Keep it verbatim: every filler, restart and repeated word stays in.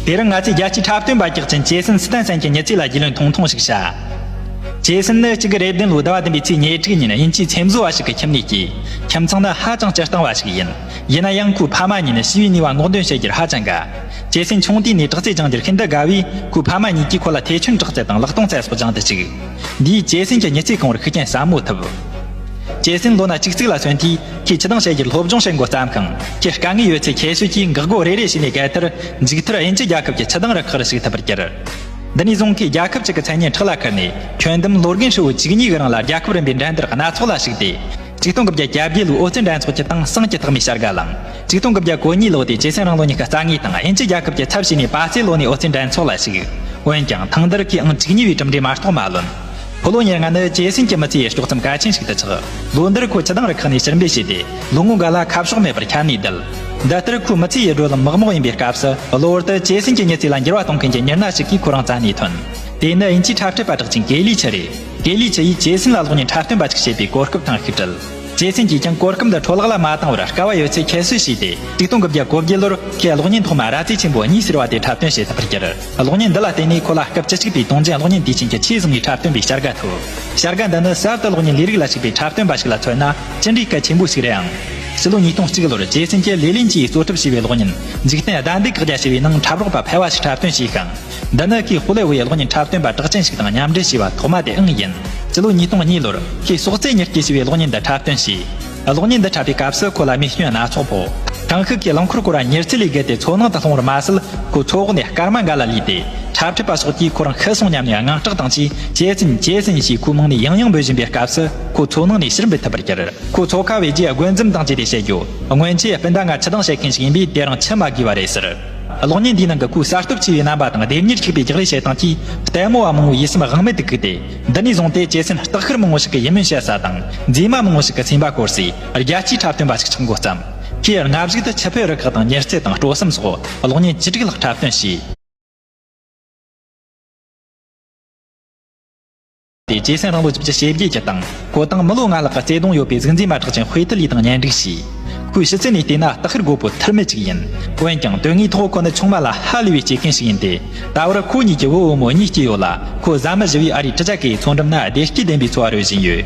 དེ་རིང་ང་ཚོས་རྒྱལ་སྤྱིའི་འཁྲབ་སྟོན་པ་རྒྱག་ཅན་ཅེ་སན་སི་ཏན་སན་གྱི་མྱི་ཚེ་ལ་རྒྱུས་ལོན་ཐུང་ཐུང་ཞིག་བྱ། ཅེ་སན་ནི་གཅིག་གི་རེ་བདུན་ལོའི་ཟླ་བ་བདུན་པའི་ཚེས་ཉེར་དྲུག་ཉིན་དབྱིན་ཇིའི་ཚེམ་བཟོ་བ་ཞིག་གི་ཁྱིམ་ནས་སྐྱེས། ཁྱིམ་ཚང་ནི་ཧ་ཅང་སྤྱིར་བཏང་བ་ཞིག་ཡིན། ཡིན་ན་ཡང་ཁོའི་ཕ་མ་གཉིས་ནི་ཤི་བའི་ནུས་པ་སྔོག་འདོན་བྱེད་རྒྱུར་ཧ་ཅང་དགའ། ཅེ་སན་ཆུང་དུས་ནས་དྲག་རྩལ་སྦྱང་རྒྱུར་ཤིན་ཏུ་དགའ་བས། ཁོའི་ཕ་མ་གཉིས་ཀྱིས་ཁོ་ལ་ཐེ་ཆོན་དྲག་རྩལ་དང་ལག་སྟོང་རྩལ་སོགས་སྦྱང་དུ་བཅུག་འདིས་ཅེ་སན་གྱི་མྱི་ཚེ་གང་བོར་ཤུགས་རྐྱེན་ཟབ་མོ་ཐེབས། ཅེ་སན་ལོ་ན་བཅུ་གཅིག་ལ་སོན་དུས་ཁོས་ཆུ་དྭངས་བྱེད་རྒྱུར་སློབ་སྦྱོང་བྱེད་འགོ་བརྩམས་ཤིང་། ཁོས་དཀའ་ངལ་ཡོད་ཚད་ཁྱད་གསོད་ཀྱིས་འགག་སྒོ་རེ་རེ་བྱས་ནས་བརྒལ་མཐར། མཇུག་མཐར་དབྱིན་ཇི་རྒྱལ་ཁབ་ཀྱི་ཆུ་དྭངས་རུ་ཁག་རུ་ཞུགས་ཐུབ་པར་གྱུར། འདི་ནས་བཟུང་ཁོས་རྒྱལ་ཁབ་ཅིག་གི་མཚན་སྙན་ཕྲག་ལ་ཁུར་ནས། ཁྱོན་བསྡོམས་ལོ་རྒན་ཧྲིལ་བོ་བཅུ་གཉིས་ཀྱི་རིང་ལ་རྒྱལ་ཁབ་རིམ་པའི་འགྲན་བསྡུར་སྣ་ཚོགས་ལ་ཞུགས་ཏེ། ཆིག་སྟོང་དགུ་བརྒྱ་གྱ་བརྒྱད་ལོའི་ཨོ་རྩལ་འགྲན་ཚོགས་ཀྱི་སྟེང་གསང་གི་རྟགས་མའི་བྱ་དགའ་བླངས། ཆིག་སྟོང་དགུ་བརྒྱ་གོ་གཉིས་ལོ་དེ་ཅེ་སན་རང་ལོ་ཉི་ཤུ་རྩ་ལྔའི་སྟེང་དབྱིན་ཇི་རྒྱལ་ཁབ་ཀྱི་ཚབ་བྱས་ནས་པ་སེ་ལོ་ནའི་ཨོ་རྩལ་འགྲན་ཚོགས་ལ་ཞུགས། འོན་ཀྱང་ཐེངས་འདིར་ཁོས་ཨང་བཅུ་གཉིས་པའི་གྲུབ་འབྲས་མ་གཏོགས་མ་ལོན། ཕོ་ལོ་ཉེར་ལྔ་ནི་ཅེ་སན་གྱི་མི་ཚེ་ཡི་དཀྱོགས་མཚམས་གལ་ཆེན་ཞིག་ཏུ་ཆགས། ལོ་འདིར་ཁོ་ཆུ་དྭངས་རུ་ཁག་ནས་ཕྱིར་འབུད་བྱས་ཏེ། ལོ་ངོ་འགའ་ལ་ཁ་ཕྱོགས་མེད་པར་ཁྱབ་ནས་བསྡད། འདི་ལྟར་ཁོའི་མི་ཚེ་ཡི་བགྲོད་ལམ་མག་མོག་ཡིན་པའི་སྐབས་སུ། གློ་བུར་དུ་ཅེ་སན་གྱི་མྱི་ཚེ་ལ་འགྱུར་བ་གཏོང་མཁན་གྱི་མྱི་སྣ་ཞིག་གིས་ཁོ་རང་རྩ་ནས་ཐོན། དེ་ནི་དབྱིན་ཇིའི་འཁྲབ་ཁྲིད་པ་གྲགས་ཅན་ཀེ་ལི་ཆུ་རེད། ཀེ་ལི་ཆུ་ཡིས་ཅེ་སན་ལ་གློག་བརྙན་འཁྲབ་སྟོན་པ་ཞིག་བྱེད་པའི་གོ་སྐབས་ཐེངས་ཤིག་སྤྲད། ཅེ་སན་གྱིས་ཀྱང་གོ་སྐབས་འདི་འཕྲོ་བརླག་ལ་མ་བཏང་བར། དཀའ་བ་ཡོད་ཚད་ཁྱད་གསོད་བྱས་ཏེ། ཆིག་སྟོང་དགུ་བརྒྱ་གོ་བརྒྱད་ལོར་ཁོས་གློག་བརྙན་ཐོག་མ་ར་ཙའི་ཆེན་པོ་གཉིས་ཟེར་བ་དེ་འཁྲབ་སྟོན་བྱེད་ཐུབ་པར་གྱུར། གློག་བརྙན་འདི་ལ་བརྟེན་ནས་ཁོ་ལ་སྐབས་བཅུ་གཅིག་པའི་དུང་ཅན་གློག་བརྙན་དུས་ཆེན་གྱི་ཆེས་བཟང་བའི་འཁྲབ་སྟོན་པའི་བྱ་དགའ་ཐོབ། བྱ་དགའ་འདི་ནི་གསར་དུ་གློག་བརྙན་ལས་རིགས་ལ་ཞུགས་པའི་འཁྲབ་སྟོན་པ་ཞིག་ལ་མཚོན་ན་ཅི་འདྲའི་གལ་ཆེན་པོ་ཞིག་རེད་ཨང་། ཕྱི་ལོ་ཉིས་སྟོང་གཅིག་ལོར་ཅེ་སན་གྱིས་ལེ་ལན་གྱིས་གཙོ་ཁྲིད་བྱས་པའི་གློག་བརྙན་འཇིག་རྟེན་ཟླ་འདིའི་བཀག་རྒྱ་ཞེས་པའི་ནང་འཁྲབ་རོགས་པ་ཕལ་བ་ཞིག་འཁྲབ་སྟོན་བྱས་ཤིང་། འདི་ནི་ཁོས་ཧོ་ལེ་ཝུའི་གློག་བརྙན་འཁྲབ་སྟོན་པ་གྲགས་ཅན་ཞིག་དང་མཉམ་འབྲེལ་བྱས་པ་ཐོག་མ་དེ་ཨང་ཡིན། སྤྱི་ལོ་ཉིས་སྟོང་གཉིས་ལོར་ཁོས་སྲོག་རྩོལ་གཉེར་སྐྱེས་ཞེས་པའི་གློག་བརྙན་འདི་འཁྲབ་སྟོན་བྱས། གློག་བརྙན་འདི་འཁྲབ་པའི་སྐབས་སུ་ཁོ་ལ་རྨས་སྐྱོན་སྣ་ཚོགས་ཕོག། ཀྲང་ཧི་ཁོས་རླངས་འཁོར་སྐོར་བ་ཉེར་འཚོ་ལས་བརྒལ་ཏེ་མཚོ་ནང་དུ་ལྷུང་བར་མ་ཟད། ཁོ་མཚོ་འོག་ནས་སྐར་མ་འགའ་ལ་ལུས་ཏེ། འཁྲབ་ཁྲིད་པ་སོགས་ཀྱིས་ཁོ་རང་ཤི་སོང་སྙམ་ནས་དངངས་སྐྲག་དང་བཅས། ཅེ་སན་ཅེ་སན་ཞེས་ཁོའི་མིང་ནས་ཡང་ཡང་འབོད་བཞིན་པའི་སྐབས་སུ། ཁོ་མཚོ་ནང་ནས་ཕྱིར་འབུད་ཐུབ་པར་གྱུར། ཁོ་མཚོ་ཁ་བའི་རྗེས་རྒོལ་འཛུམ་དང་བཅས་ཏེ་བཤད་རྒྱུ། སྔོན་ཆད་སྤུན་ཟླ་ང་ཆུ་དྭངས་བྱེད་མཁན་ཞིག་ཡིན་པས་དེ་རིང་འཆི་མ་དགོས་པ་རེད་ཟེར། གློག་བརྙན་འདིའི་ནང་གི་ཁོའི་གསར་གཏོད་ཆེ་བའི་རྣམ་པ་དང་སྡེབ་གཉེར་འཁྱུག་པའི་རྒྱག་རེས་བྱེད་སྟངས་ཀྱིས་ལྟད་མོ་བ་མང་བོའི་ཡིད་སེམས་དབང་མེད་དུ་བཀུག་སྟེ། འདི་ནས་བཟུང་སྟེ་ཅེ་སན་སྟག་ཤར་མང་བོ་ཞིག་གི་ཡིད་སྨོན་བྱེད་ས་དང་། མཛེས་མ་མང་བོ་ཞིག་གི་སེམས་པ་བསྐོར་སའི་རྒྱལ་སྤྱིའི་འཁྲབ་སྟོན་པ་ཞིག་ཆགས་འགོ་བརྩམས། ཁོས་སྔ་གཞུག་ཏུ་ཆུ་ཕོའི་རུ་ཁག་དང་ཉི་རྩེ་དང་སྤྲོ་གསུམ་སོགས་གློག་བརྙན་བཅུ་དྲུག་ལྷག་འཁྲབ་སྟོན་བྱས། དེ་ཅེ་སན་རང་ལོ་བཅུ་བཞི་བྱས་རྗེས་ཀྱི་དང་། ཁོ་དང་མི་ལོ་ལྔ་ལྷག་གི་བརྩེ་དུང་ཡོད་པའི་གཟུགས་མཛེས་མ་གྲགས་ཅན་ཧུའེ་ཐི་ལི་དང་གཉེན་སྒྲིག་བྱས། ཁོའི་ཕྱི་ཚུལ་ནས་བལྟས་ན་སྟག་ཤར་རྒོད་པོ་ཐུར་མེད་ཅིག་ཡིན། འོན་ཀྱང་དོན་དངོས་ཐོག་ཁོ་ནི་ཆུང་མ་ལ་ཧ་ལས་པའི་སྐྱེས་མཁན་ཞིག་ཡིན་ཏེ། ད་བར་ཁོ་གཉིས་ཀྱི་བུ་བུ་མོ་གཉིས་སྐྱེས་ཡོད་ལ། ཁོ་བཟའ་མི་ཞི་བའི་ཨ་རིའི་ཊི་ཇ་ཀེ་ཡི་མཚོ་འགྲམ་ན་བདེ་སྐྱིད་ལྡན་པའི་འཚོ་བ་རོལ་བཞིན་ཡོད།